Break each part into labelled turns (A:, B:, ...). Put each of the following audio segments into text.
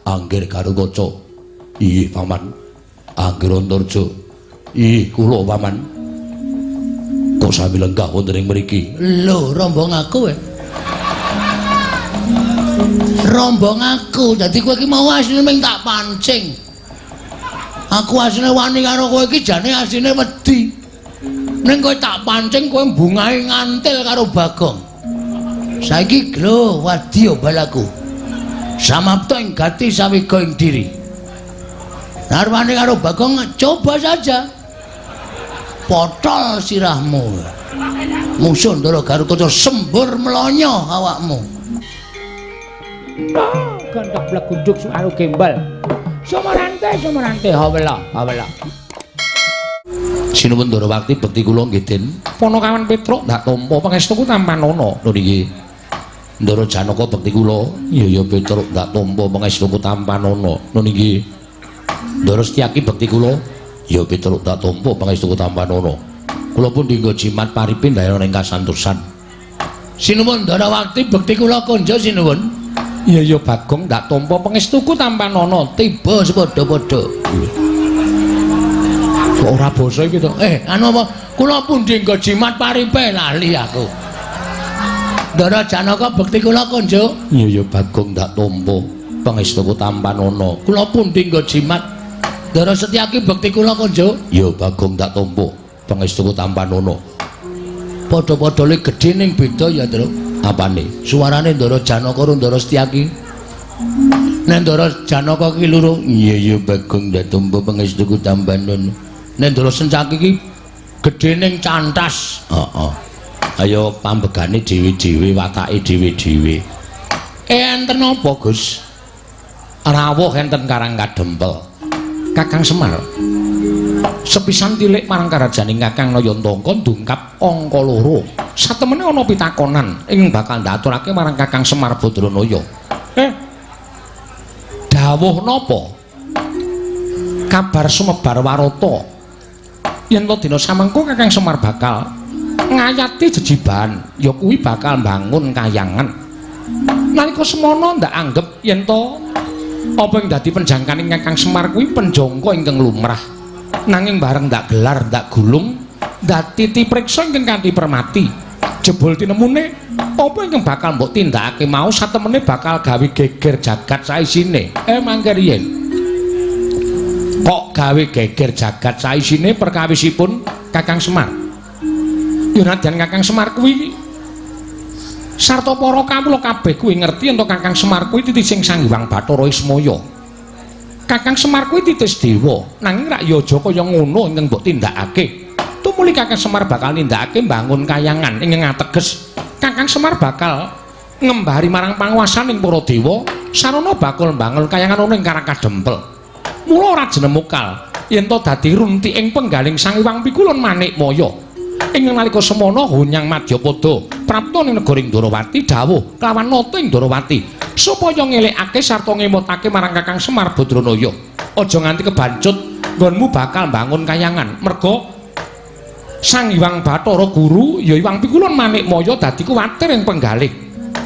A: Anggir Garukaca. Inggih, Paman. Anggir Antarja. Inggih, kula, Paman. Kok sami lenggah wonten ing mriki?
B: Lho, rombong aku e. Rombong aku. Dadi kowe iki mau asline ming tak pancing. Aku asline wani karo kowe iki jane asline wedi. Ning kowe tak pancing, kowe bungahe ngantil karo Bagong. Saiki lho wadya balaku. Samapta ing gati sawiga ing diri. Narwani karo Bagong, coba saja. Potol sirahmu. Musuh Ndara Garukaca sembur mlonyo awakmu.
C: Gendok blegunduk suaru gembel. Sumarante sumarante hawela hawela.
A: Sinuwun Ndara Wakti, bekti kula nggih, Den.
C: Ponokawan Petruk ndak tampa pangestuku tampanana.
A: Lho niki. Ndara Janaka, bekti kula. Iya ya, Petruk, ndak tampa pangestuku tampanana. Lho niki. Ndara Setyaki, bekti kula. Ya Petruk, ndak tampa pangestuku tampanana. Kula pun dinggo jimat paripe ndayana ing kasantosan.
B: Sinuwun Ndara Wakti, bekti kula konjo sinuwun.
C: Iya ya, Bagong, ndak tampa pangestuku tampanana.
B: Tiba sepadha-padha.
C: Kok ora basa iki to?
B: Anu apa? Kula pundi nggo jimat paripe, lali aku. Ndara Janaka, bekti kula konjo.
A: Iya ya, Bagong, ndak tampa pangestuku tampanana.
B: Kula pundi nggo jimat. Ndara Setyaki, bekti kula konjo.
A: Ya Bagong, ndak tampa pangestuku tampanana.
B: Padha-padha le gedhe ning beda ya, Truk.
A: Apane?
B: Suarane Ndara Janaka karo Ndara Setyaki. Nek Ndara Janaka ki loro,
A: iya ya Bagong, ndak tampa pangestuku tampanana.
B: Nek Ndara Sencaki ki gedhe ning cantas.
A: Heeh. Ayo pambegane dhewe-dhewe, watake dhewe-dhewe.
C: Enten apa, Gus? Rawuh enten Karang Kadempel. Kakang Semar. Sepisan tilik marang karajaning Kakang Nayantangka ndungkap angka 2. Satemene ana pitakonan ing bakal ndaturake marang Kakang Semar Badranaya. Dawuh napa? Kabar sumebar warata yen to dina samengko Kakang Semar bakal ngayati jejibahan, ya kuwi bakal mbangun kayangan. Nalika semono ndak anggep yen to apa ing dadi penjangkaning Kakang Semar kuwi penjangka ingkang lumrah. Nanging bareng ndak gelar ndak gulung dadi tipriksa ingkang kanthi permati. Jebul tinemune apa ingkang bakal mbok tindakake mau satemene bakal gawe geger jagat saisine. Mangke riyen. Kok gawe geger jagat saisine perkawisipun Kakang Semar? Ya nadyan Kakang Semar kuwi sarta para kawula kabeh kuwi ngerti yen Kakang Semar kuwi titising Sang Hyang Bathara Ismaya. Kakang Semar kuwi titis dewa, nanging rak ya aja kaya ngono ingkang mbok tindakake. Tumuli Kakang Semar bakal nindakake mbangun kayangan ingkang ateges Kakang Semar bakal ngembari marang panguwasaning para dewa, sarana bakal mbangun kayangan ana ing Karang Kadempel. Mula ora jenemukal yen to dadi runti ing penggaling Sang Hyang Pikulun Manikmaya. Ing nalika semono Hunyang Madyapada prapta ning negara Ndrawati dawuh kelawan nata ing Ndrawati supaya ngelekake sarta ngemotake marang Kakang Semar Badranaya. Aja nganti kebancut nggonmu bakal mbangun kayangan, merga Sang Hyang Bathara Guru ya Hyang Pikulun Manikmaya dadi kuwatir ing penggalih.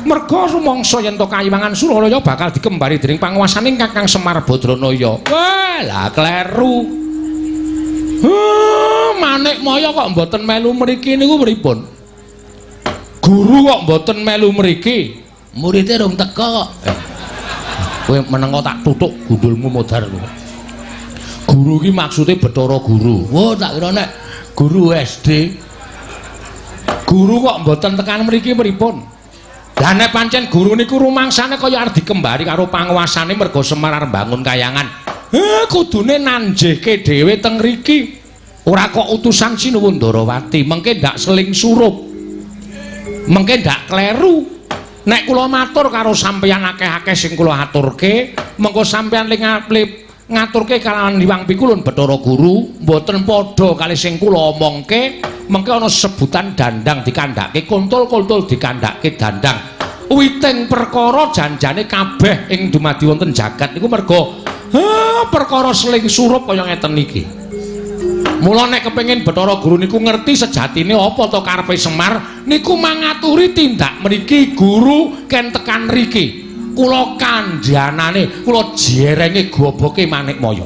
C: Merga rumangsa yen to kayiwangan Suralaya bakal dikembari dening panguwasaning Kakang Semar Badranaya. Wah, lah kleru. Manikmaya kok mboten melu mriki niku pripun? Guru kok mboten melu mriki?
B: Murite rung teka kok.
C: Kowe menengo tak tutuk gundulmu modar kowe. Guru iki maksude Bathara Guru.
B: Wah, tak kira nek guru SD.
C: Guru kok mboten tekan mriki pripun? Lah nek pancen guru niku rumangsane kaya arep dikembari karo panguwasane merga Semar arep mbangun kayangan. Kudune nanjehke dhewe teng mriki. Ora kok utusan Sinuwun Ndarawati, mengke ndak seling surup. Mengke ndak kleru. Nek kula matur karo sampeyan akeh-akeh sing kula aturke, mengko sampeyan le ngaturke kalawan Hyang Pikulun Bathara Guru, mboten padha kali sing kula omongke, mengke ana sebutan dandang dikandhake kontol-kontol dikandhake dandang. Witing perkara janjane kabeh ing dumadi wonten jagat niku merga perkara seling surup kaya ngeten iki. Mula nek kepengin Bathara Guru niku ngerti sejatine apa to karepe Semar niku mangaturi tindak mriki guru ken tekan riki. Kula kandhanane, kula jerenge goboke Manikmaya.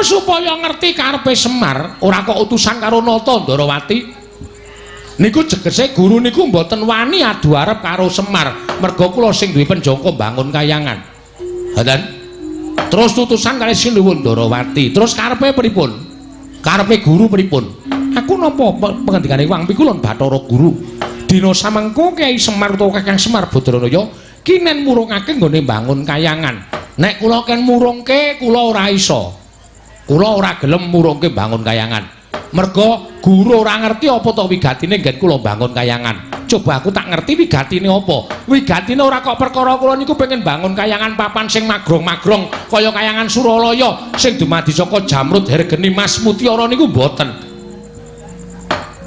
C: Supaya ngerti karepe Semar, ora kok utusan karo Nata Ndarawati. Niku jegese guru niku mboten wani adu arep karo Semar, merga kula sing duwe penjangka mbangun kayangan. Ngoten. Terus utusan kali Sinuwun Ndarawati. Terus karepe pripun? Karepe guru pripun? Aku napa pengendikane Wang Pikulun Bathara Guru. Dina samengko Kyai Semar utawa Kakang Semar Badranaya kinen murungake nggone mbangun kayangan. Nek kula ken murungke kula ora iso. Kula ora gelem murungke mbangun kayangan. Merga guru ora ngerti apa to wigatine nggen kula mbangun kayangan. Coba aku tak ngerti wigatine apa. Wigatine ora kok perkara kula niku pengen bangun kayangan papan sing magrong-magrong kaya kayangan Suralaya sing dumadi saka jamrud hergeni mas mutiara niku mboten.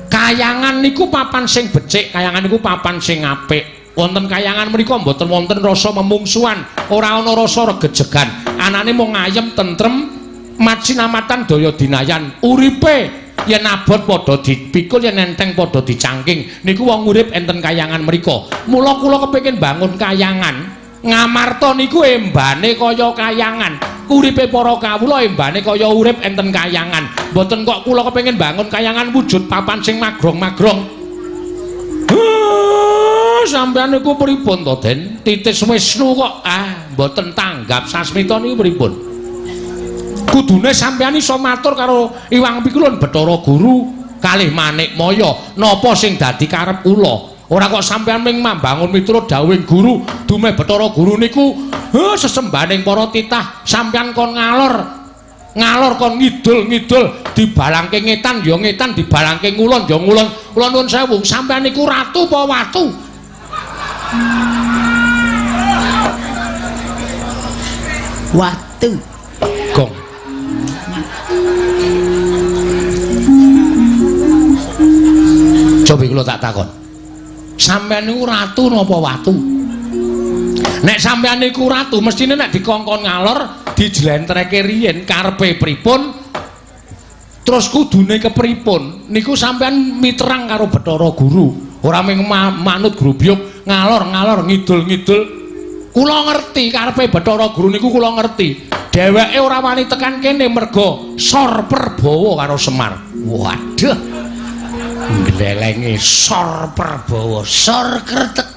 C: Kayangan niku papan sing becik, kayangan niku papan sing apik. Wonten kayangan mriku mboten wonten rasa memungsuhan, ora ana rasa regejegan. Anane mung ayem tentrem, macinamatan daya dinayan. Uripe yen abot padha dipikul, yen enteng padha dicangking. Niku wong urip enten kayangan mriku. Mula kula kepengin bangun kayangan. Ngamarta niku embane kaya kayangan. Uripe para kawula embane kaya urip enten kayangan. Mboten kok kula kepengin bangun kayangan wujud papan sing magrong-magrong. Sampeyan niku pripun to, Den? Titis Wisnu kok mboten tanggap sasmita niku pripun? Kudune sampeyan iso matur karo Iwang Pikulun Bathara Guru kalih Manikmaya napa sing dadi karep kula. Ora kok sampeyan ming mambangun miturut dawuhing guru, dumeh Bathara Guru niku sesembahaning para titah, sampeyan kon ngalor. Ngalor kon ngidul-ngidul, dibalangke ngetan ya ngetan, dibalangke ngulon ya ngulon. Kula nuwun sewu, sampeyan niku ratu apa watu?
B: Watu.
C: Gong. Coba kula tak takon. Sampeyan niku ratu napa watu? Nek sampeyan niku ratu, mestine nek dikongkon ngalor dijlentreke riyin karepe pripun, terus kudune kepripun, niku sampeyan miterang karo Bathara Guru. Ora mung manut grubyuk ngalor-ngalor ngidul-ngidul. Kula ngerti karepe Bathara Guru niku kula ngerti. Dheweke ora wani tekan kene merga sor perbawa karo Semar.
B: Waduh.
C: Glelenge sor perbawa,
B: sor kretek.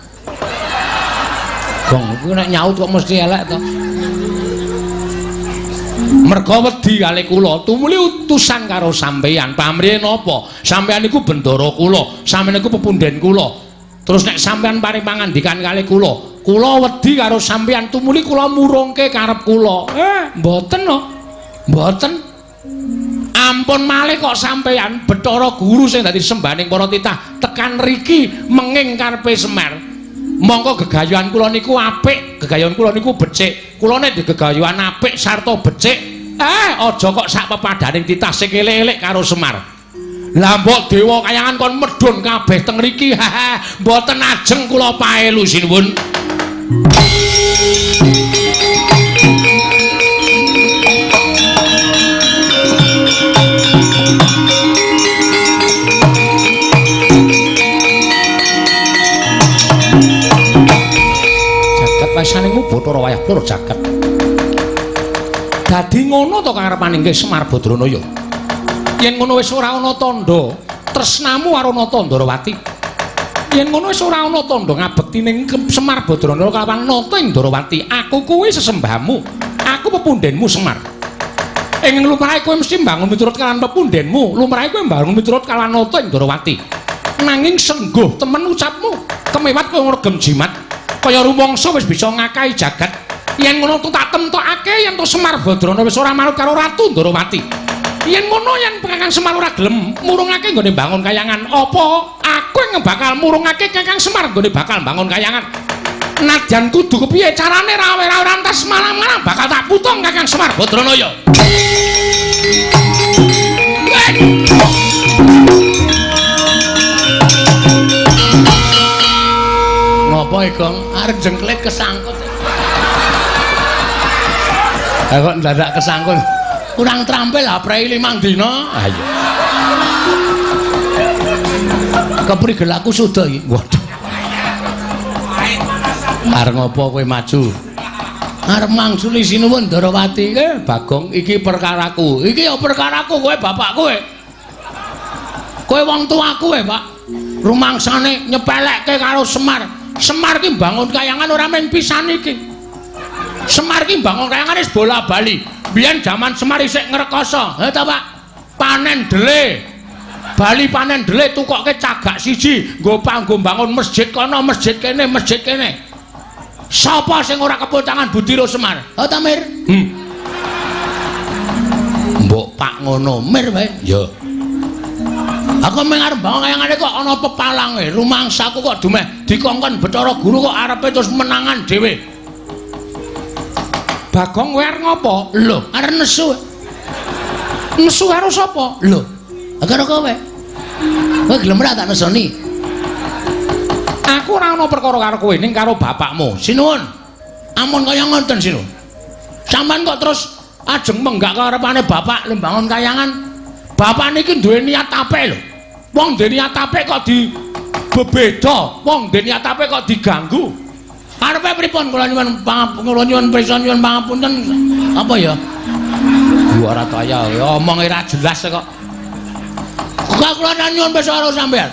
C: Gong kuwi nek nyaut kok mesti elek to. Merga wedi kali kula, tumuli utusan karo sampeyan. Pamrihe napa? Sampeyan niku bendara kula, sampeyan niku pepunden kula. Terus nek sampeyan paring pangandikan kali kula, kula wedi karo sampeyan, tumuli kula murungke karep kula. Mboten no. Mboten. Ampun malih kok sampeyan Bathara Guru sing dadi sembahaning para titah tekan riki menging karepe Semar. Mongko gegayuhan kula niku apik, gegayuhan kula niku becik. Kula nek digegayuhan apik sarta becik, aja kok sak pepadaning titah sing elek-elek karo Semar. Lah mbok dewa kayangan kon medhun kabeh teng riki. Mboten ajeng kula paelu sinuwun. Wasaningmu Bathara wayah blur jagat. Dadi ngono to karepane nggih Semar Badranaya. Yen ngono wis ora ana tandha tresnamu karo Nata Ndarawati. Yen ngono wis ora ana tandha ngabekti ning Semar Badranaya kelawan Nata ing Ndarawati. Aku kuwi sesembahmu. Aku pepundenmu Semar. Ing lumrahe kowe mesti mbangun miturut kalawan pepundenmu, lumrahe kowe mbangun miturut kalawan Nata ing Ndarawati. Nanging sengguh temen ucapmu, kemewat kowe ngregem jimat. Kaya rumangsa wis bisa ngakahi jagat. Yen ngono tak temtokake yen to Semar Badrana wis ora manut karo Ratu Ndarawati. Yen ngono yen Kakang Semar ora gelem murungake nggone bangun kayangan, apa aku yang bakal murungake Kakang Semar nggone bakal bangun kayangan? Nadyan kudu kepiye carane rawe-rawe rantas malam-malam bakal tak putung Kakang Semar Badranaya.
B: Ngopo Gong? Arep jengklet kesangkut. Ha kok ndadak kesangkut. Kurang terampil aprei 5 dina.
C: Ha iya.
B: Keprigel aku suda iki.
C: Waduh.
B: Arep ngopo kowe maju? Arep mangsuli sinuwun Ndarawati. Bagong, iki perkaraku. Iki ya perkaraku, kowe bapak kowe. Kowe wong tuaku kowe, Pak. Rumangsane nyepelekke karo Semar. Semar ki mbangun kayangan ora mung pisan iki. Semar ki mbangun kayangan wis bola-bali. Biyen jaman Semar isih ngrekoso. Ha ta, Pak? Panen dele. Bali panen dele tukokke cagak siji, nggo panggo mbangun masjid kono, masjid kene, masjid kene. Sapa sing ora kepul tangan Budira Semar? Ha ta, Mir? Mbok Pak ngono, Mir wae. Ya. Aku mung arep bangun kayangane kok ana pepalange, rumangsaku kok dumeh dikongkon Bathara Guru kok arepe terus menangan dhewe.
C: Bagong kowe arep ngopo?
B: Lho, arep nesu.
C: Nesu karo sapa?
B: Lho, karo kowe. Kowe gelem ora tak nesoni?
C: Aku ora ana perkara karo kowe, ning karo bapakmu.
B: Sinuwun. Ampun kaya ngoten, Sinuwun. Sampeyan kok terus ajeng menggak karepane bapak le mbangun kayangan. Bapak niki duwe niat apik lho. Wong duwe niat apik kok di bebeda, wong duwe niat apik kok diganggu. Karepe pripun? Kula nyuwun kula nyuwun prisa nyuwun pangapunten. Apa ya? Ora kaya ya omong ora jelas kok. Kok kula nyuwun prisa karo sampeyan.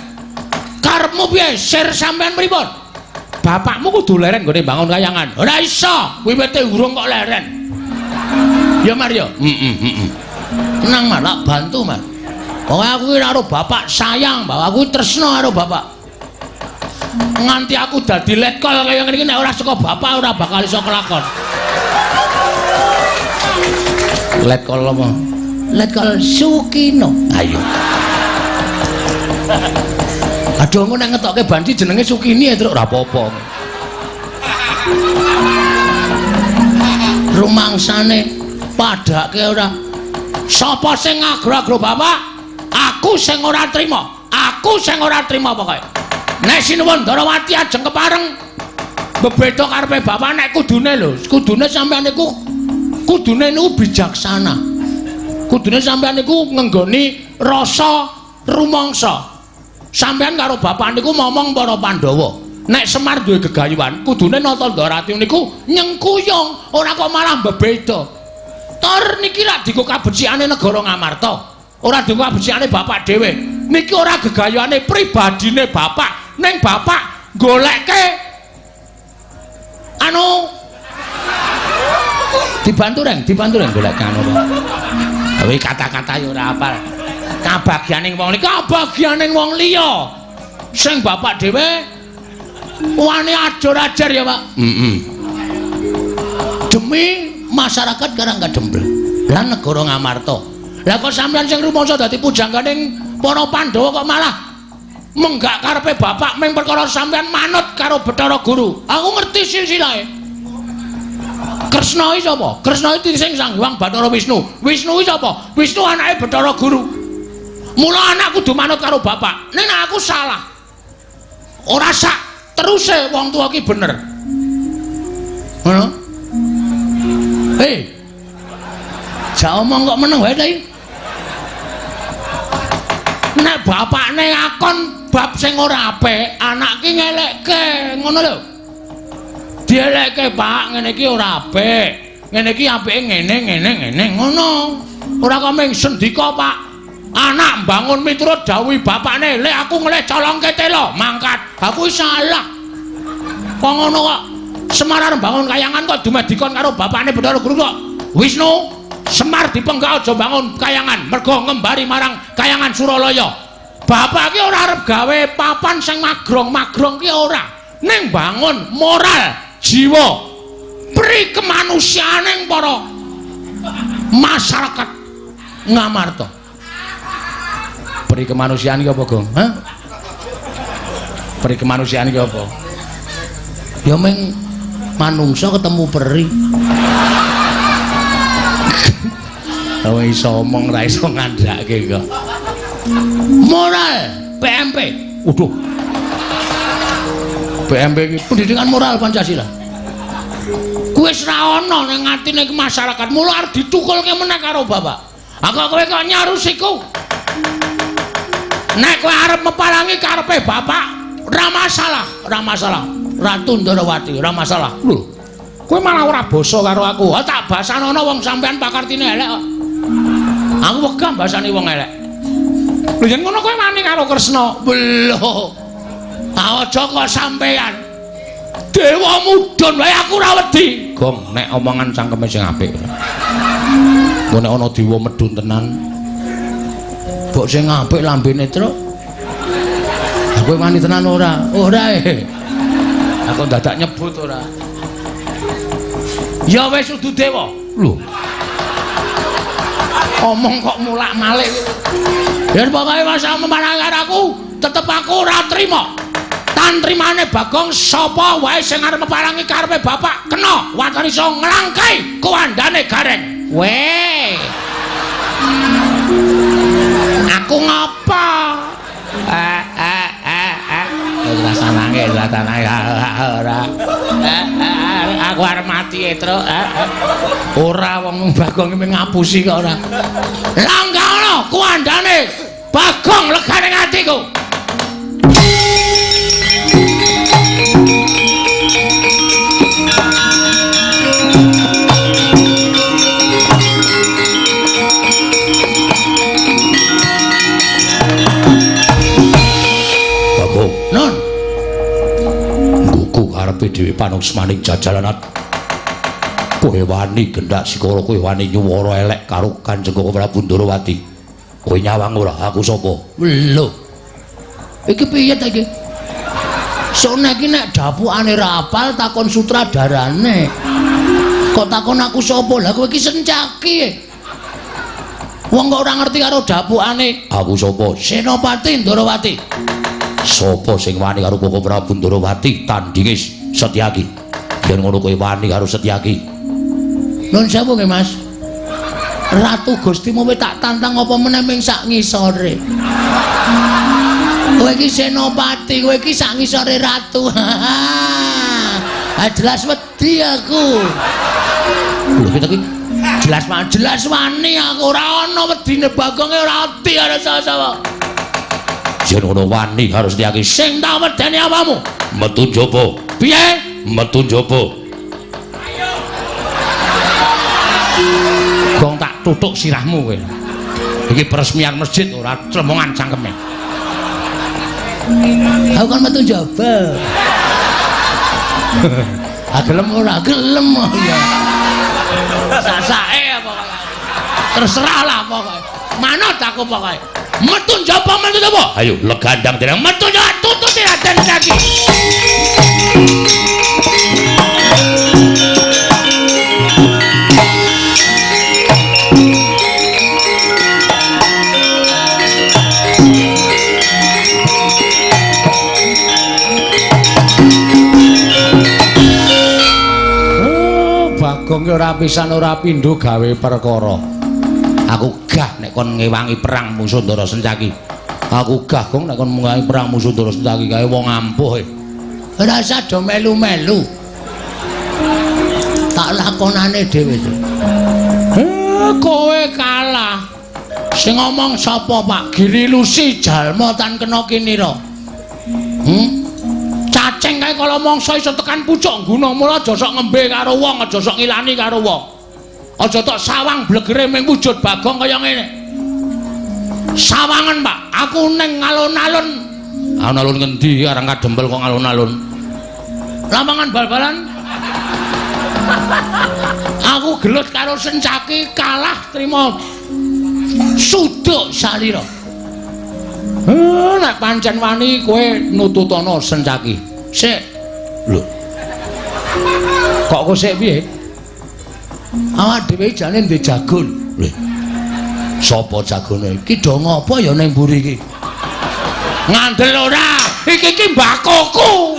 B: Karepmu piye? Sir sampeyan pripun?
C: Bapakmu kudu leren nggone mbangun kayangan.
B: Ora iso, wiwite urung kok leren. Ya Mar ya? Heeh. Tenang Mar, tak bantu Mar. Pokoke aku ki karo bapak sayang, bapak aku tresno karo bapak. Nganti aku dadi letkol kaya ngene iki nek ora saka bapak ora bakal iso kelakon. Letkol apa? Letkol Sukino. Ayo. Aduh engko nek ngetokke banci jenenge Sukini ya truk ora apa-apa. Rumangsane padake ora. Sapa sing ngagro-agro bapak? Aku sing ora trima. Aku sing ora trima pokoke. Nek sinuwun Ndarawati ajeng kepareng bebeda karepe bapak nek kudune lho, kudune sampeyan niku kudune niku bijaksana. Kudune sampeyan niku ngenggoni rasa rumangsa. Sampeyan karo bapak niku momong para Pandhawa. Nek Semar duwe gegayuhan, kudune nata Ndarawati niku nyengkuyung, ora kok malah bebeda. Tor niki lak dienggo kabecikane negara Ngamarta. Ora dienggo kabecikane bapak dhewe. Niki ora gegayuhane pribadine bapak, ning bapak golekke anu dibantu reng, dibantu reng golek anu. Kuwi kata-kata ya ora apal. Kabagyaning wong liya, kabagyaning wong liya. Sing bapak dhewe wani ajur-ajar ya, Pak. Heeh. Demi masyarakat Karangkadempel lan negara Ngamarta. Lah kok sampeyan sing rumangsa dadi pujangganing para Pandhawa kok malah menggak karepe bapak ming perkara sampeyan manut karo Bathara Guru. Aku ngerti silsilahe. Kresna iki sapa? Kresna iki sing Sang Hyang Bathara Wisnu. Wisnu iki sapa? Wisnu anake Bathara Guru. Mula anak kudu manut karo bapak. Ning aku salah. Ora sak teruse wong tuwa ki bener. Ngono? Hei. Jak omong kok meneng wae ta iki? Nek bapakne ngakon bab sing ora apik, anak ki ngelekke, ngono lho. Dielekke, Pak, ngene iki ora apik. Ngene iki apike ngene ngene ngene ngono. Ora kok mung sendika, Pak. Anak mbangun miturut dawuh bapakne, "Lek aku ngelih colongke telo, mangkat." Aku salah. Kok ngono kok Semar arep bangun kayangan kok dumeh dikon karo bapakne Bathara Guru kok. Wisnu, Semar dipenggak aja bangun kayangan mergo ngembari marang kayangan Suralaya. Bapak ki ora arep gawe papan sing magrong-magrong ki ora. Ning bangun moral, jiwa, pri kemanusiaaning para masyarakat Ngamarta. Pri kemanusiaan ki apa, Gong? Hah? Pri kemanusiaan ki apa? Ya ming manungsa ketemu peri. Kowe iso omong ra iso ngandhake kok. Moral PMP. Waduh. PMP iki pendidikan moral Pancasila. Kuwi wis ra ana ning atine masyarakat. Mula arep ditukulke meneh karo bapak. Aku kowe kok nyarusiku. Nek kowe arep mepalangi karepe bapak, ora masalah, ora masalah. Ratu Ndarawati, ora masalah.
C: Lho. Kowe malah ora basa karo aku.
B: Ha tak basanono wong sampean pakartine elek kok. Aku wegah basani wong elek.
C: Lho yen ngono kowe wani karo Kresna.
B: Lho. Aja kok sampean. Dewa mudhun wae aku ora wedi.
A: Gong, nek omongan cangkeme sing apik. Engko nek ana dewa medhun tenan.
B: Mbok sing apik lambene, Truk. Kowe wani tenan ora? Ora e.
C: Aku dadak nyebut ora.
B: Ya wis udu dewa.
A: Lho.
C: Omong kok mulak-malik.
B: Yen pokoke masa memarang karo aku, tetep aku ora trima. Tantrimane Bagong sapa wae sing arep meparangi karepe bapak kena waton iso nglangkai kuwandane Gareng. Weh. Aku ngapa? Ora sanange ora. Aku arep mati e, Truk. Ora wong Bagong iki ngapusi kok ora. Langga ono kuwandane Bagong legane atiku.
A: Bagong,
B: Non,
A: nggugu karepe dhewe panuksmaning jajalanat. Kowe wani gendak sikara, kowe wani nyuwara elek karo Kanjeng Prabu Ndarawati. Kowe nyawang ora aku sapa?
B: Lho. Iki piye ta iki? Sone iki nek dapukane ra apal takon sutradarane. Kok takon aku sapa? Lah kowe iki Sencaki. Wong kok ora ngerti karo dapukane.
A: Aku sapa?
B: Senopati Ndarawati.
A: Sapa sing wani karo Koko Prabu Ndarawati tandinge Setyaki? Yen ngono kowe wani karo Setyaki.
B: Nuwun sewu nggih, Mas. Ratu Gusti Mowe tak tantang apa meneh ming sak ngisore. Kowe iki senopati, kowe iki sak ngisore ratu. Ah jelas wedi aku.
A: Lho kita iki
B: jelas wani aku ora ana wedine Bagonge ora wedi karo sapa-sapa.
A: Yen ngono wani karo Setyaki.
B: Sing tak wedeni apamu?
A: Metu njaba.
B: Piye?
A: Metu njaba.
C: Gong tak tutuk sirahmu kowe. Iki peresmian masjid ora clemongan cangkeme.
B: Aku kan metu njaba. Ah gelem ora? Gelem ya. Sasake pokoke. Terserah lah pokoke. Manut aku pokoke. Metu njaba, metu njaba.
A: Ayo legandang dereng
B: metu njaba tututi Raden Setyaki.
C: Bagong ki ora pisan ora pindho gawe perkara.
A: Aku gah nek kon ngewangi perang musuh Ndara Sencaki. Aku gah gong nek kon ngewangi perang musuh Ndara Sencaki kae wong ampuh e.
B: Ora usah do melu-melu. Tak lakonane dhewe. Kowe kalah. Sing ngomong sapa, Pak? Giri Lusi jalma tan kena kinira. Cacing kae kala mangsa iso tekan pucuk ngguna, mula aja sok ngembe karo wong, aja sok ngilani karo wong. Aja tok sawang blegere ming wujud Bagong kaya ngene. Sawangen, Pak, aku ning alun-alun.
A: Alun-alun ngendi arang kadempel kok alun-alun?
B: Lapangan bal-balan. Aku gelut karo Sencaki kalah trima suduk salira.
C: Nek pancen wani kowe nututana Sencaki.
B: Sik.
A: Lho.
C: Kok kowe sik piye?
B: Awak dhewe jane ndek jagon.
A: Lho. Sapa jagone?
B: Iki do ngopo ya ning mburi iki?
C: Ngandel ora? Iki iki mbakoku.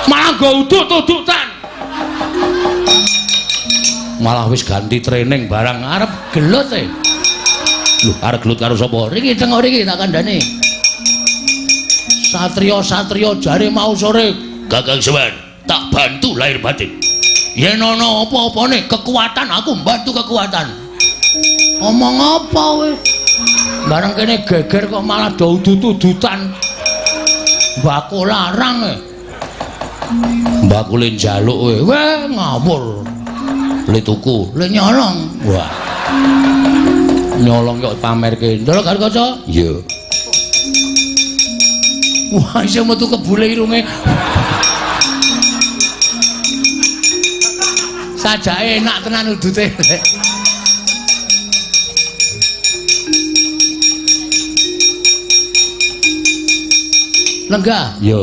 C: Malah nggo udut-udutan.
A: Malah wis ganti training barang
B: arep gelut e.
A: Lho, arep gelut karo sapa?
B: Riki tengok riki tak kandhane. Satria-satria jare mau sore
A: Kakang Semar, tak bantu lahir batin.
B: Yen ana apa-apane kekuatan aku mbantu kekuatan. Omong apa kowe? Bareng kene geger kok malah do udut-udutan. Mbako larang e.
A: Mbakule njaluk kowe.
B: Weh, ngawur.
A: Le tuku,
B: le nyolong.
A: Wah. Nyolong kok pamerke.
B: Ndelok karo kaca?
A: Iya.
B: Wah, isih metu kebule irunge. Sajake enak tenan udute. Lenggah.
A: Iya.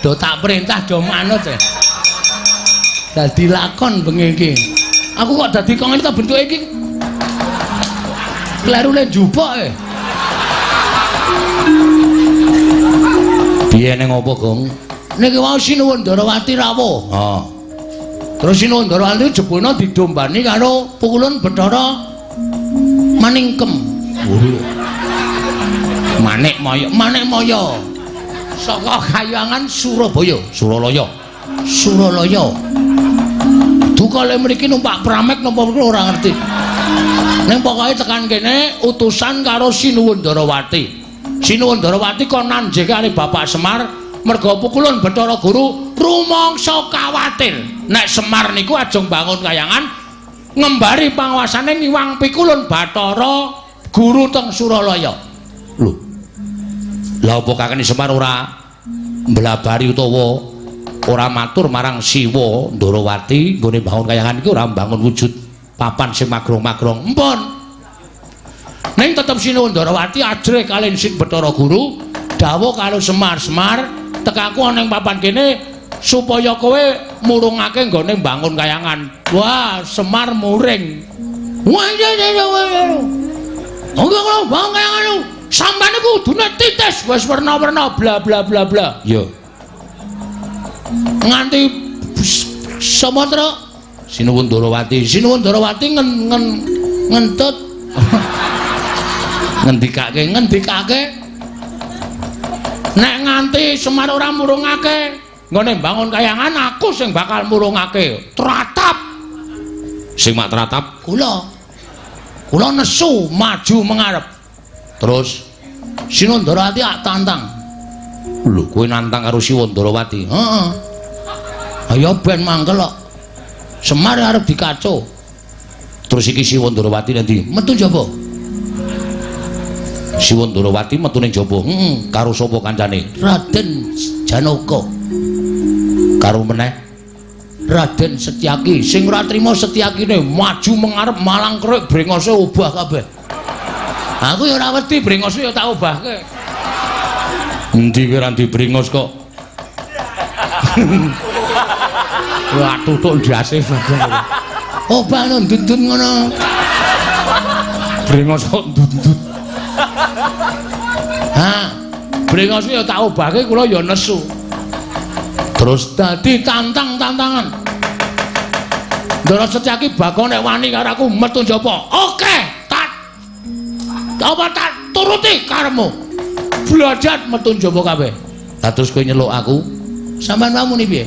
B: Do tak perintah do manut e. Dadi lakon bengi iki. Aku kok dadi kok ngene ta bentuke iki. Kleru le njupuk e.
A: Piye ning apa, Gong?
B: Niki wau Sinuwun Ndarawati rawuh.
A: Heeh.
B: Terus Sinuwun Ndarawati jebulna didombani karo Pukulun Bathara Maningkem.
A: Manik Maya,
B: Manik Maya. Saka Kayangan Surabaya,
A: Suralaya.
B: Suralaya. Duka le mriki numpak pramek napa ora ngerti. Ning pokoke tekan kene utusan karo Sinuwun Ndarawati. Sinuwun Ndarawati kon nanjeke karo Bapak Semar merga Pukulun Bathara Guru rumangsa kawatir nek Semar niku ajeng bangun kayangan ngembari panguasane ngiwang Pikulun Bathara Guru teng Suralaya.
A: Lho. Lah apa kakene Semar ora mblabari utawa ora matur marang Siwa Ndarawati nggone bangun kayangan iki ora mbangun wujud papan sing magrong-magrong.
B: Empun. Ning tetep Sinuwun Ndarawati ajrih kaliyan Sin Bathara Guru dawuh karo Semar, Semar tekaku ana ing papan kene supaya kowe murungake nggone mbangun kayangan. Wah, Semar muring. Wah, iya iya iya. Ora bangun kayangan. Sampeyan iku kudune titis wis werna-werna bla bla bla bla.
A: Iya.
B: Nganti Sumatera
A: Sinuwun Ndarawati,
B: Sinuwun Ndarawati ngentut
A: ngendikake,
B: ngendikake nek nganti Semar ora murungake nggone mbangun kayangan aku sing bakal murungake. Tratap.
A: Sing mak tratap
B: kula. Kula nesu maju mengarep.
A: Terus
B: Sinuwun Ndarawati ak tantang.
A: Lho, kowe nantang karo Sinuwun Ndarawati?
B: Heeh. Ayo ben mangkel kok. Semar arep dikaco.
A: Terus iki Sinuwun Ndarawati nanti
B: metu njaba.
A: Sinuwun Ndarawati metu ning jaba.
B: Heeh.
A: Karo sapa kancane?
B: Raden Janaka.
A: Karo meneh
B: Raden Setyaki. Sing ora trima Setyakine maju mengarep malang kerik brengose obah kabeh. Aku ya ora wedi brengose ya tak obahke.
A: Endi kowe ora ndi brengos kok. Wah, tutuk ndase bagong.
B: Obah no ndut-ndut ngono.
C: Brengos kok ndut-ndut.
B: Ha, brengos ya tak obahke kula ya nesu.
A: Terus
B: dadi tantang-tantangan. Ndara Setyaki Bagong nek wani karo aku metu njaba. Oke, tak apa tak turuti karepmu. Blajat metu njaba kabeh.
A: Lah terus kowe nyeluk aku,
B: sampean wae muni piye?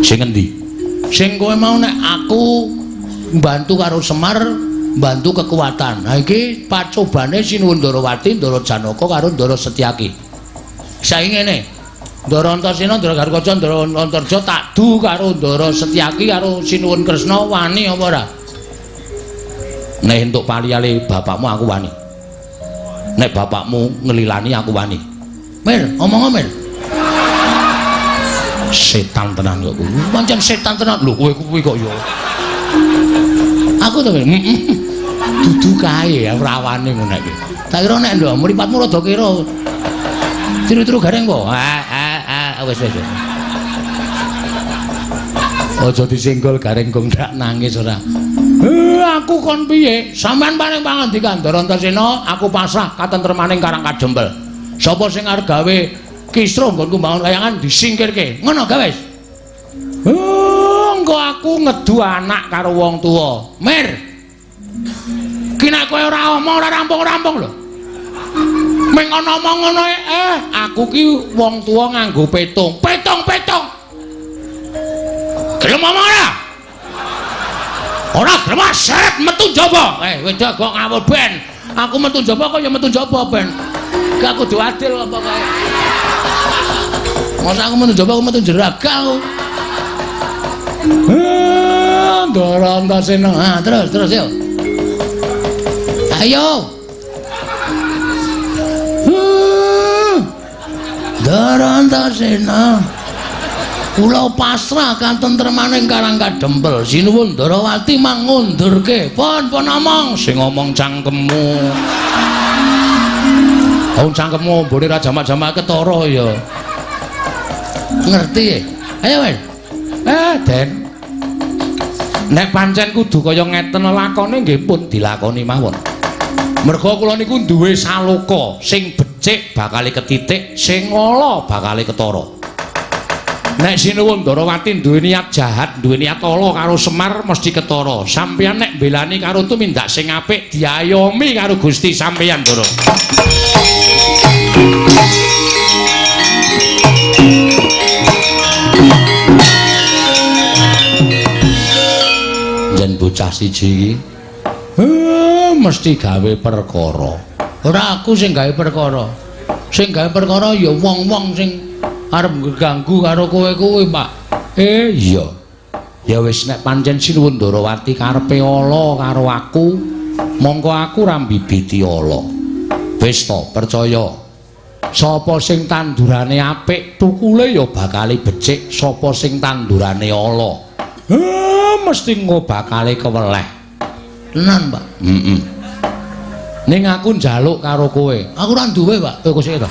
A: Sing endi?
B: Sing kowe mau nek aku mbantu karo Semar, mbantu kekuatan. Ha iki pacobane Sinuwun Ndarawati, Ndara Janaka karo Ndara Setyaki. Saiki ngene. Ndara Antasena, Ndara Garukaca, Ndara Antarja tak du karo Ndara Setyaki karo Sinuwun Kresna wani apa ora?
A: Nek entuk paliyale bapakmu aku wani. Nek bapakmu ngelilani aku wani.
B: Mir, omong Mir.
A: Setan tenan kok kuwi.
B: Pancen setan tenan.
A: Lho kowe kuwi kok ya.
B: Aku to dudu kae ora wani ngono iki. Tak kira nek ndok mripatmu rada kira. Tiru-tiru gareng kok. Ah wis wis. Aja disenggol gareng gong ndak nangis ora. Aku kon piye? Sampeyan paring pangandikan Ndara Antasena, aku pasrah katentremaning Karang Kadempel. Sapa sing arep gawe kisruh nggonku mbangun kayangan disingkirke. Ngono gawe wis. Engko aku ngedu anak karo wong tuwa. Mir. Ki nek kowe ora omong ora rampung-rampung lho. Ming ana omong ngono aku ki wong tuwa nganggo petung. Petung-petung. Gelem omong ora? Ora gelem seret metu njaba. Wedok kok ngawur ben. Aku metu njaba kok ya metu njaba ben. Gak kudu adil apa kae. Masa aku metu njaba aku metu jero gak aku. Ndara Antasena. Ha, terus terus yo. Ayo. Ndara Antasena. Kula pasrah katentremaning Karang Kadempel. Sinuwun Ndarawati mangundurke. Pun pun omong
A: sing ngomong cangkemmu. Wong cangkemmu mbone ra jamak-jamak
B: ketara ya. Ngerti? Ayo wis.
A: Den. Nek pancen kudu kaya ngeten lakone nggih pun dilakoni mawon. Merga kula niku duwe saloka sing becik bakale ketitik, sing ala bakale ketara. Nek Sinuwun Ndarawati duwe niat jahat, duwe niat ala karo Semar mesti ketara. Sampeyan nek mbelani karo tumindak sing apik diayomi karo Gusti sampeyan, Ndara. Yen bocah siji iki mesti gawe perkara.
B: Ora aku sing gawe perkara. Sing gawe perkara ya wong-wong sing arep ngganggu karo kowe kuwi, Pak.
A: Iya. Ya wis nek pancen Sinuwun Ndarawati karepe ala karo aku, mongko aku ora mbibiti ala. Wis to, percaya. Sapa sing tandurane apik, tukule ya bakale becik. Sapa sing tandurane ala, mesti engko bakale keweleh.
B: Tenan, Pak.
A: Heeh. Ning aku njaluk karo kowe.
B: Aku ora duwe, Pak.
A: Kok sik to?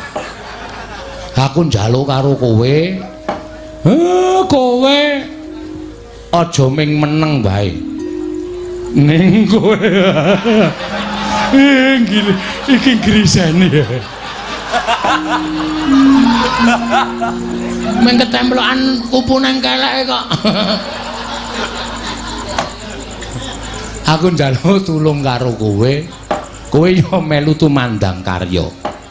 A: Aku njaluk karo kowe. Kowe aja ming meneng wae. Ning kowe. Iki grisene.
B: Ming ketemplokan kupu nang keleke kok.
A: Aku njaluk tulung karo kowe. Kowe yo melu tumandang karya.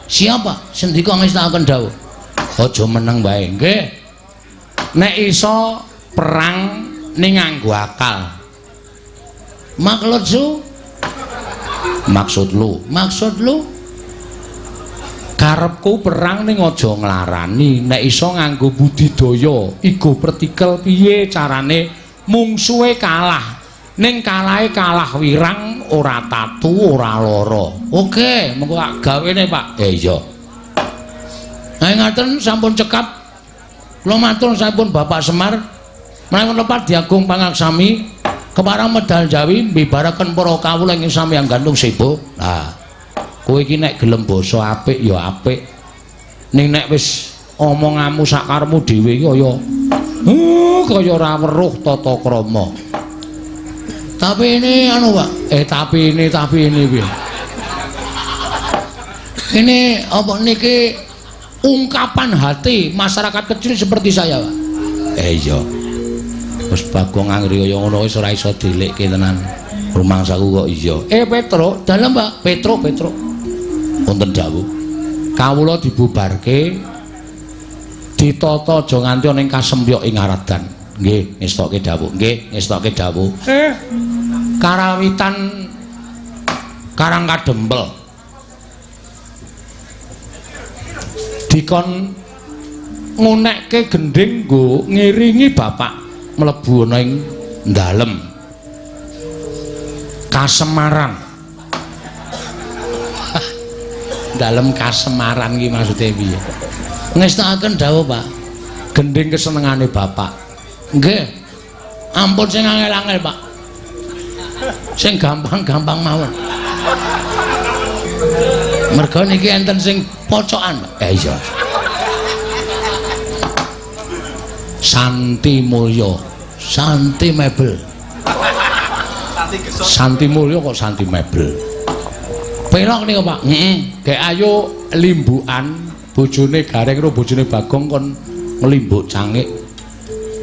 B: Siapa? Sendika ngestakaken dawuh.
A: Aja meneng wae. Nggih. Nek iso perang ning nganggo akal.
B: Maksud su?
A: Maksud lu?
B: Maksud lu?
A: Karepku perang ning aja nglarani, nek iso nganggo budidaya, igo pertikel piye carane mungsuhe kalah. Ning kalahe kalah wirang, ora tatu, ora lara.
B: Oke, mengko tak gawene, Pak.
A: Iya.
B: Nah, ngaten sampun cekap. Kula matur sampun Bapak Semar. Menawi lepat diagung pangaksami keparang medal Jawi mbibaraken para kawula ing samyang gantung sibuk.
A: Nah, kowe iki nek gelem basa apik ya apik. Ning nek wis omonganmu sakarepmu dhewe iki kaya kaya ora weruh tata krama.
B: Tapi ini anu, Pak.
A: Tapi ini piye?
B: Ini apa niki ungkapan hati masyarakat kecil seperti saya, Pak.
A: Iya. Wis Bagong anggere kaya ngono wis ora iso dilikke tenan. Rumangsaku kok iya. Petruk,
B: dalem, Pak.
A: Petruk. Wonten dawuh. Kawula dibubarke ditata aja nganti ana ing kasempyok ing Aradan. Nggih, ngestokke dawuh. Nggih, ngestokke dawuh. Karawitan Karang Kadempel. Dikon ngunekke gendhing nggo ngiringi bapak mlebu ana ing dalem Kasemaran. Dalem Kasemaran iki maksude piye?
B: Ngestakaken dawuh, Pak.
A: Gendhing kesenengane bapak.
B: Nggih. Ampun sing angel-angel, Pak. Sing gampang-gampang mawon. Merga niki enten sing pocokan, Pak.
A: Iya. Santi Mulya,
B: Santi Mebel.
A: Santi Mulya kok Santi Mebel.
B: Pelok niku, Pak.
A: Heeh. Gek ayo limbukan bojone Gareng karo bojone Bagong kon nglimbuk cangik.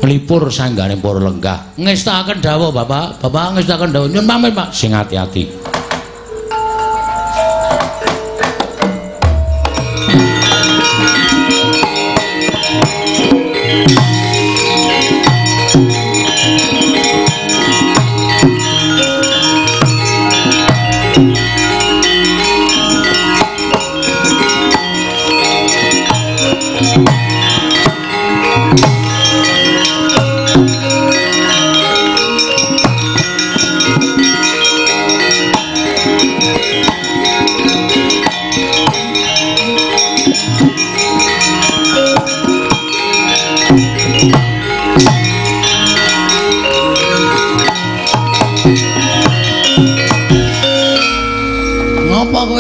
A: Nglipur sanggane para lenggah.
B: Ngestakaken dawuh, Bapak. Bapak ngestakaken dawuh. Nyun pamit, Pak.
A: Sing ati-ati.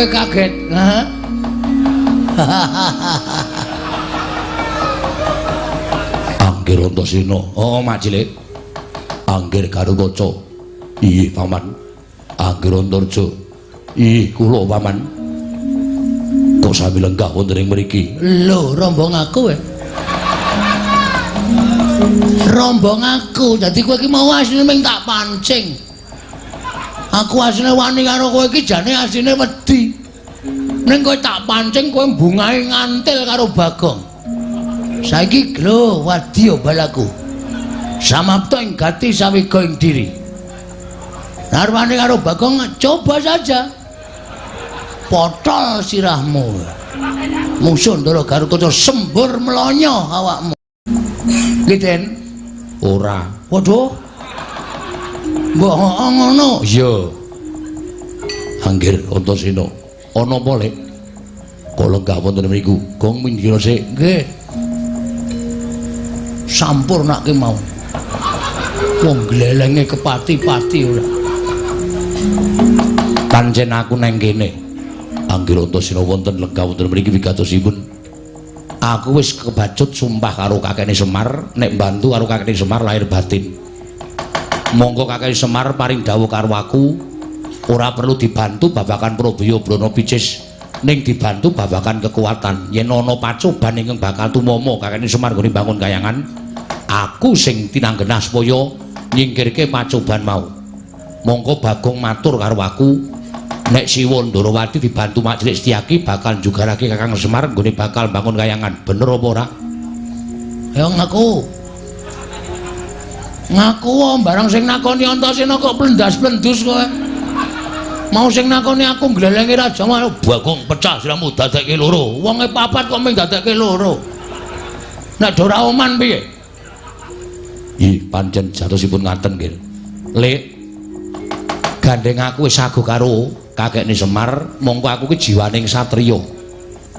B: Kowe kaget? Hah?
A: Anggir Antasena. Oh, Mak Cilik. Anggir Garukaca. Iya, Paman. Anggir Antarja. Iya, kula Paman. Kok sami lenggah wonten ing mriki?
B: Lho, rombong aku eh. Rombong aku. Dadi kowe iki mau asline ming tak pancing. Aku asline wani karo kowe iki jane asline wedi. Ning kowe tak pancing kowe bungahe ngantil karo Bagong. Saiki lho wadya balaku. Samapta ing gati sawiga ing diri. Narwane karo Bagong coba saja. Potol sirahmu. Musuh Ndara Garukaca sembur mlonyo awakmu. Nggih, Den.
A: Ora.
B: Waduh. Mbok ngono.
A: Iya. Anggir Antasena. Ana apa, Lek? Kok lenggah wonten mriku? Gong minggir sik.
B: Nggih. Sampurnake mau. Wong glelenge kepati-pati ora.
A: Pancen aku neng kene. Anggir Antasena wonten lenggah wonten mriki wigatosipun. Aku wis kebacut sumpah karo kakekne Semar nek mbantu karo kakekne Semar lahir batin. Monggo kakekne Semar paring dawuh karo aku ora perlu dibantu babagan Probaya Brana Picis ning dibantu babagan kekuatan. Yen ana pacoban ingkang bakal tumama kakekne Semar nggone bangun kayangan, aku sing tinanggenah supaya nyingkirke pacoban mau. Monggo Bagong matur karo aku nek Siwa Ndorowati dibantu Mak Cilik Setyaki bakal njugarake Kakang Semar nggone bakal bangun kayangan. Bener apa ora?
B: Ya ngaku. Ngaku wae barang sing nakoni Antasena kok plendas-plendus kowe. Mau sing nakoni aku glelenge raja mau
A: Bagong pecah siramu dadekke loro.
B: Wonge papat kok mung dadekke loro. Nek ora oman piye?
A: Ih, pancen jatosipun ngaten nggih. Lek gandeng aku wis sago karo kakekne Semar, mongko aku ki jiwaning satriya.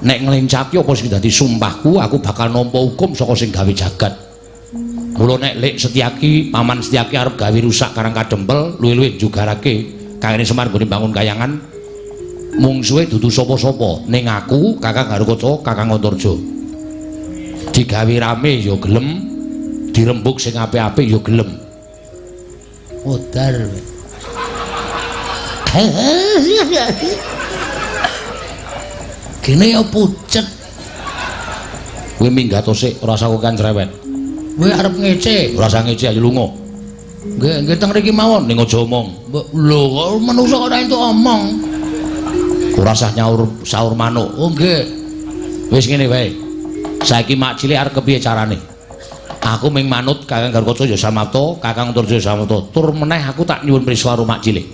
A: Nek nglencati apa sing dadi sumpahku, aku bakal nampa hukum saka sing gawe jagat. Mula nek Lek Setyaki, Paman Setyaki arep gawe rusak Karang Kadempel, luwih-luwih njugarake kakekne Semar nggone bangun kayangan, mungsuhe dudu sapa-sapa, ning aku, Kakang Garukaca, Kakang Antarja. Digawe rame ya gelem, dirembug sing apik-apik ya gelem.
B: Modar. Gene ya pucet.
A: Kowe minggat sik, ora usah kokan cerewet.
B: Kowe arep ngece,
A: ora usah ngece ayo lunga.
B: Nggih, nggih teng mriki mawon.
A: Ning aja omong.
B: Lho, kok manungsa ora entuk omong.
A: Ora usah nyaur saur manuk.
B: Oh nggih.
A: Wis ngene wae. Saiki Mak Cilik arep kepiye carane? Aku ming manut Kakang Garukaca ya samapta, Kakang Antarja ya samapta. Tur meneh aku tak nyuwun prisa karo Mak Cilik.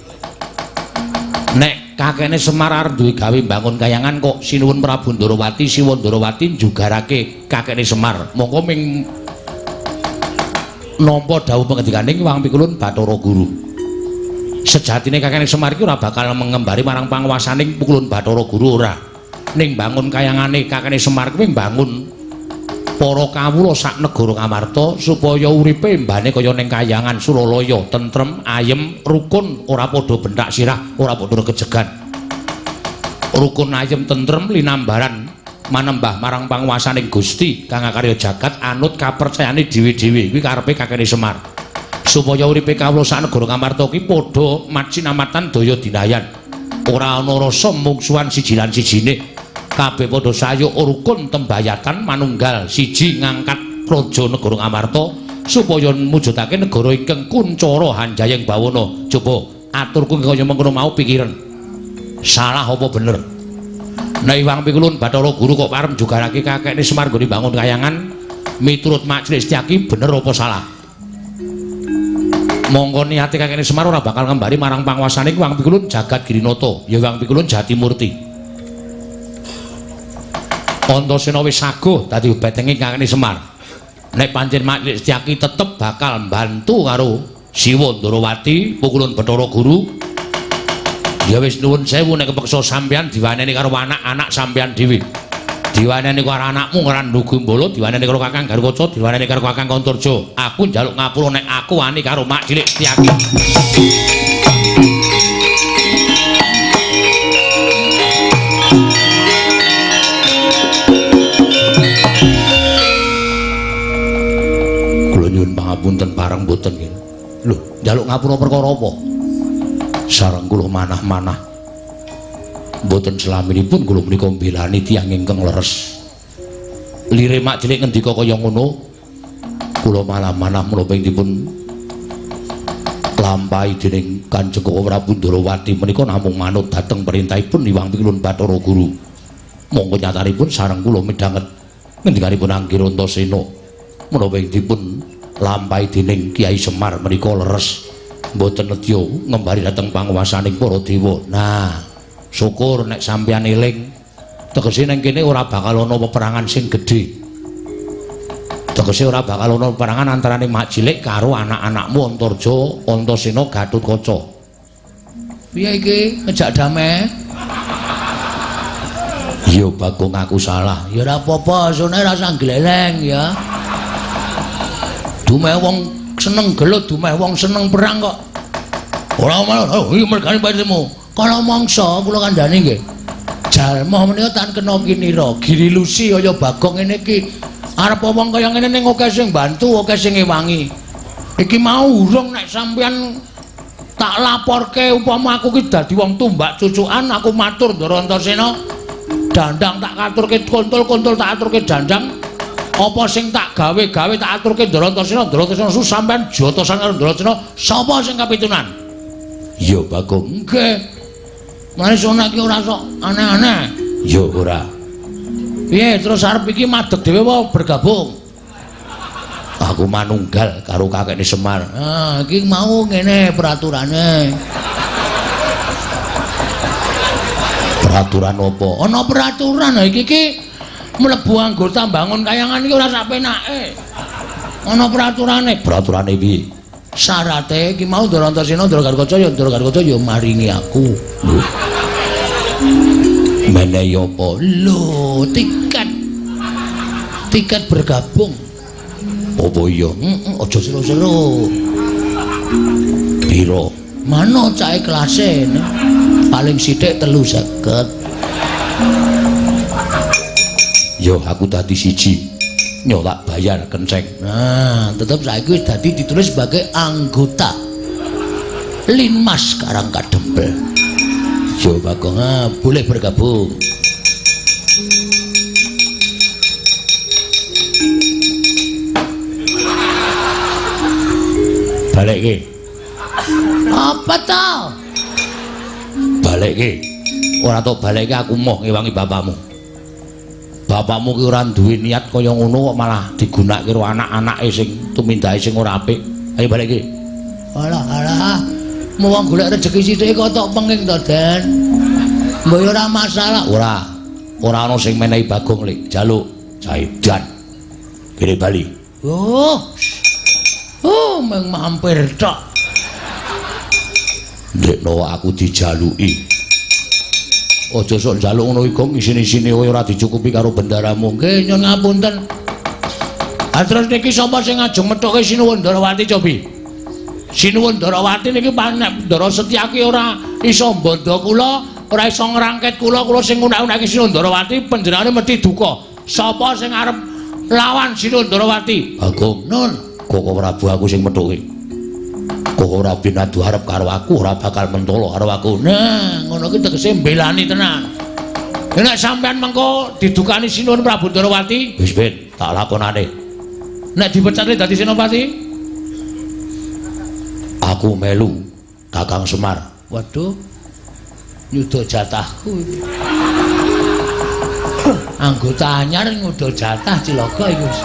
A: Nek kakekne Semar arep duwe gawe bangun kayangan kok sinuwun Prabu Ndorowati, Siwa Ndorowati njugarake kakekne Semar. Mongko ming nampa dawuh pangendikaning Wang Pikulun Bathara Guru. Sejatine kakekne Semar iki ora bakal mengembari marang panguwasaning Pikulun Bathara Guru ora. Ning bangun kayangane kakekne Semar kuwi mbangun para kawula sak negara Ngamarta supaya uripe mbane kaya ning kayangan Suralaya, tentrem, ayem, rukun, ora padha benthak sirah, ora padha regejegan. Rukun, ayem, tentrem linambaran manembah marang panguwasaning Gusti kang akarya jagat anut kapercayane dhewe-dhewe. Kuwi karepe kakekne Semar. Supaya uripe kawula sak negara Ngamarta ki padha macinamatan daya dinayan. Ora ana rasa mungsuhan siji lan sijine. Kabeh padha sayuk rukun tembayatan manunggal siji ngangkat praja negara Ngamarta supaya mujudake negara ingkang kuncara hanjayeng bawana. Coba aturku kaya mengkono mau pikiran. Salah apa bener? Nek Iwang Pikulun Bathara Guru kok parem jugarake kakekne Semar nggone bangun kayangan miturut Mak Cilik Setyaki bener apa salah? Mongko niate kakekne Semar ora bakal ngembari marang panguwasane Iwang Pikulun Jagat Girinata, ya Iwang Pikulun Jatimurti. Antasena wis saguh dadi betenge kakekne Semar. Nek pancen Mak Cilik Setyaki tetep bakal mbantu karo Siwa Ndorowati Pukulun Bathara Guru, ya wis nuwun sewu nek kepeksa sampeyan diwaneni karo anak-anak sampeyan dhewe. Diwaneni karo anakmu Randhu Gumbala, diwaneni karo Kakang Garukaca, diwaneni karo Kakang Antarja. Aku njaluk ngapura nek aku wani karo Mak Cilik Setyaki. Nyuwun pangapunten pareng mboten nggih. Lho, njaluk ngapura perkara apa? Sareng kula manah-manah. Mboten selaminipun kula menika mbelani tiyang ingkang leres. Lire Mak Cilik ngendika kaya ngono, kula malah-manah menapa ing dipun lampahi dening Kanjeng Koko Prabu Ndorowati menika namung manut dhateng perintahipun Hyang Pikulun Bathara Guru. Monggo nyatanipun sareng kula midhanget ngendikanipun Angger Antasena menapa ing dipun lampahi dening Kyai Semar menika leres mboten nedya ngembari dhateng panguwasaning para dewa. Nah, syukur nek sampeyan eling, tegese ning kene ora bakal ana peperangan sing gedhe. Tegese ora bakal ana peperangan antarane Mak Cilik karo anak-anakmu Antarja, Antasena, Gatotkaca.
B: Piye iki? Ngejak damai?
A: Ya Bagong aku salah.
B: Ya ora apa-apa, sone ora usah gleleng ya. Dumeh wong seneng gelut, dumeh wong seneng perang kok. Ora malah, oh iki mergane patimu. Kala mangsa kula kandhani nggih. Jalma menika tan kena kinira, girilusi kaya Bagong ngene iki. Arep wong kaya ngene ning akeh sing bantu, akeh sing ngewangi. Iki mau urung nek sampeyan tak laporke upama aku ki dadi wong tumbak cucukan, aku matur Ndara Antasena. Dandang tak katurke kontol-kontol tak aturke dandang. Apa sing tak gawe-gawe tak aturke Ndara Antasena, Ndara Antasena sampeyan jotosan karo Ndara Antasena, sapa sing kapitunan?
A: Ya Bagong.
B: Nggih. Mane sono iki ora sok aneh-aneh.
A: Ya ora.
B: Piye terus arep iki madeg dhewe apa bergabung?
A: Aku manunggal karo kakekne Semar.
B: Ah, iki mau ngene peraturane.
A: Peraturan apa?
B: Ana peraturan iki iki mlebu anggota bangun kayangan iki ora sak penake. Ana peraturane.
A: Peraturane piye?
B: Syarate iki mau Ndara Antasena, Ndara Gatotkaca ya Ndara Gatotkaca ya maringi aku.
A: Lho. Menehi apa?
B: Lho, tiket. Tiket bergabung.
A: Apa iya?
B: Heeh, aja seru-seru.
A: Piro?
B: Mano cahe kelase. Paling sithik 350.
A: Yo aku dadi siji. Nyo tak bayar kenceng.
B: Nah, tetep saiki wis dadi ditulis sebagai anggota Linmas Karang Kadempel. Yo Bagong, ah, boleh bergabung.
A: Balekke.
B: Apa to?
A: Balekke. Ora tok balekke aku moh ngewangi bapakmu. Bapakmu ki ora duwe niat kaya ngono kok malah digunakake karo anak-anake sing tumindake sing ora apik. Ayo balekke.
B: Alah alah. Mau golek rejeki sithik kok tok penging to, Den. Mbok ya ora masalah.
A: Ora. Ora ana sing menehi Bagong Lik. Jaluk Saidan. Kene bali.
B: Oh. Oh, mung mampir tok.
A: Ndekno aku dijaluki. Aja sok njaluk ngono iku isin-isine kowe ora dicukupi karo bendaramu.
B: Nggih, nyun ngapunten. Ha terus niki sapa sing ngajeng methuke Sinuwun Ndarawati cobi? Sinuwun Ndarawati niki panek Ndara Setyaki ora iso mbandha kula, ora iso ngrangket kula, kula sing ngunak-unake Sinuwun Ndarawati panjenengane mesti duka. Sapa sing arep lawan Sinuwun Ndarawati?
A: Bagong,
B: Nun.
A: Koko Prabu aku sing methuke. Koko Prabu adu arep karo aku ora bakal mentolo karo aku.
B: Nah, ngono ki tegese mbelani tenan. Nek sampean mengko didukani Sinuwun Prabu Ndarawati,
A: wis ben tak lakonane.
B: Nek dipecatne dadi senopati,
A: aku melu Kakang Semar.
B: Waduh. Nyuda jatahku iki. Anggota anyar nyuda jatah cilaka iki wis.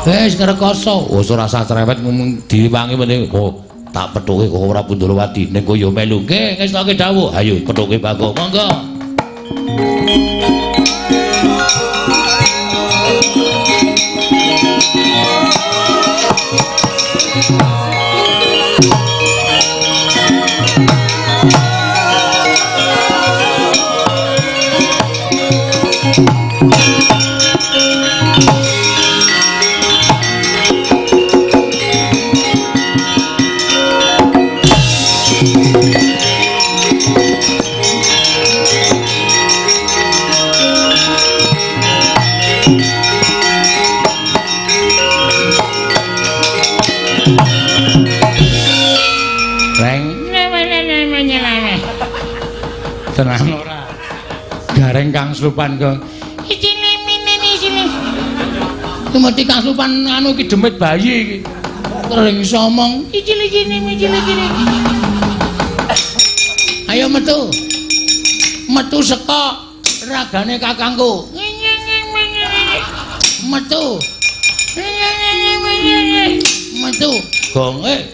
B: Wis ngrekoso.
A: Wis ora usah cerewet ngomong diwangi meneh. Oh, tak pethuke Koko Prabu Ndarawati ning kowe ya melu.
B: Nggih, ngestoke dawuh.
A: Ayo pethuke Bagong.
B: Monggo. Tenan ora. Gareng Kang Slupan kok. Mesti Kang Slupan anu iki demit bayi iki. Sering iso omong icili-cili. Ayo metu. Metu saka ragane kakangku. Metu. Metu. Gonge.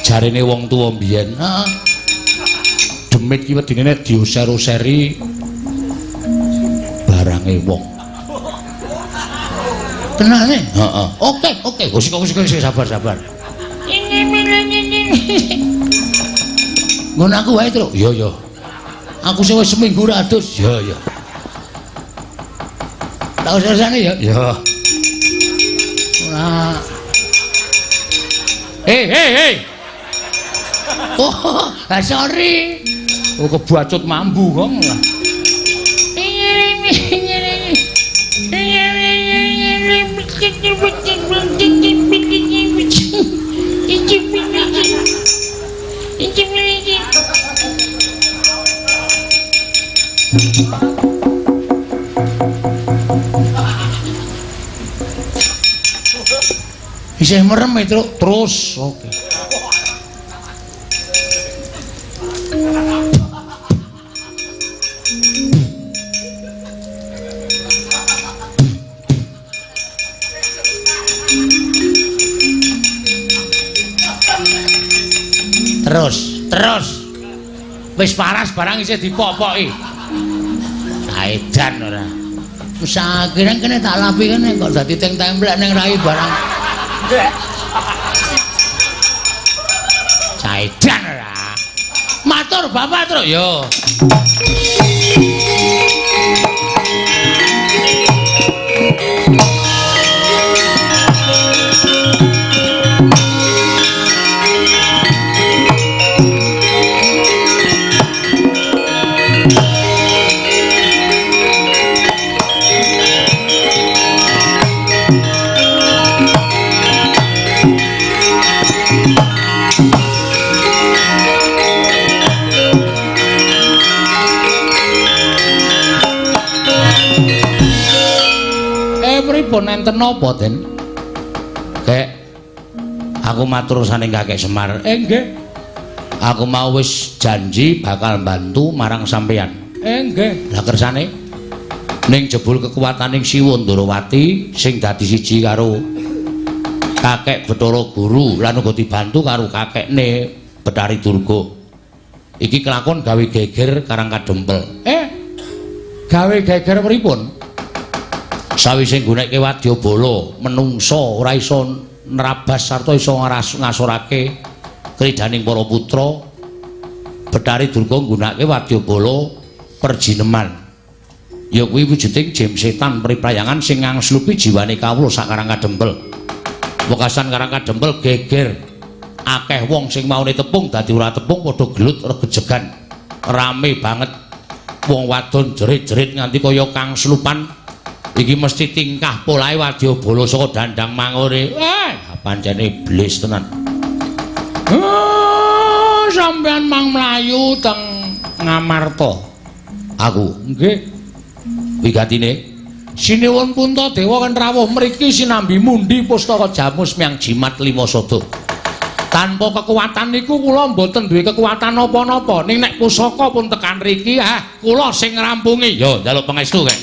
A: Jarene wong tuwa mbiyen,
B: heeh.
A: Demit ki wedine nek diuser-useri barange wong.
B: Tenane?
A: Heeh.
B: Oke, oke.
A: Wis sabar.
B: Nggon aku wae, Truk.
A: Iya, iya.
B: Aku sing wis seminggu ora adus.
A: Iya, iya.
B: Tak usah-usahane ya.
A: Iya.
B: Ora.
C: Hei.
B: Oh, sorry.
C: Oh, kebacut mambu kok.
B: Isih merem e, Truk.
C: Terus, oke.
B: Terus. Wis paras barang isih dipopoki. Saedan ora. Wis akhirnya kene tak lapi kene kok dadi teng templek ning rai barang. Saedan ora. Matur Bapak, Truk.
A: Yo. Pripun enten napa, Den? Kek, aku matur saning Kakek Semar.
C: Nggih.
A: Aku mau wis janji bakal bantu marang sampeyan.
C: Nggih.
A: Lah kersane ning jebul kekuataning Siwa Ndorowati sing dadi siji karo Kakek Bathara Guru lan uga dibantu karo kakekne Bathari Durga. Iki kelakon gawe geger Karang Kadempel.
C: Gawe geger pripun?
A: Sawise nggunakake wadyabala, menungsa ora iso nerabas sarta iso ngasorake kridaning para putra. Bathari Durga nggunakake wadyabala perjineman. Ya kuwi wujuding jim setan priprayangan sing ngangslupi jiwane kawula sak Karang Kadempel. Wekasan Karang Kadempel geger. Akeh wong sing maune tepung dadi ora tepung padha gelut regejegan. Rame banget. Wong wadon jerit-jerit nganti kaya kang slupan. Iki mesti tingkah polahe wadyabala saka dandang mangore. Pancene iblis tenan.
C: Sampeyan mang mlayu teng Ngamarta.
A: Aku
C: nggih.
A: Wigatine
C: Sinuwun Puntadewa kan rawuh mriki sinambi mundi pustaka jamus
A: miang jimat lima sada.
C: Tanpa kekuatan niku kula mboten duwe kekuatan napa-napa. Ning nek pusaka pun tekan riki, kula sing ngrampungi.
A: Yo njaluk pangestu kek.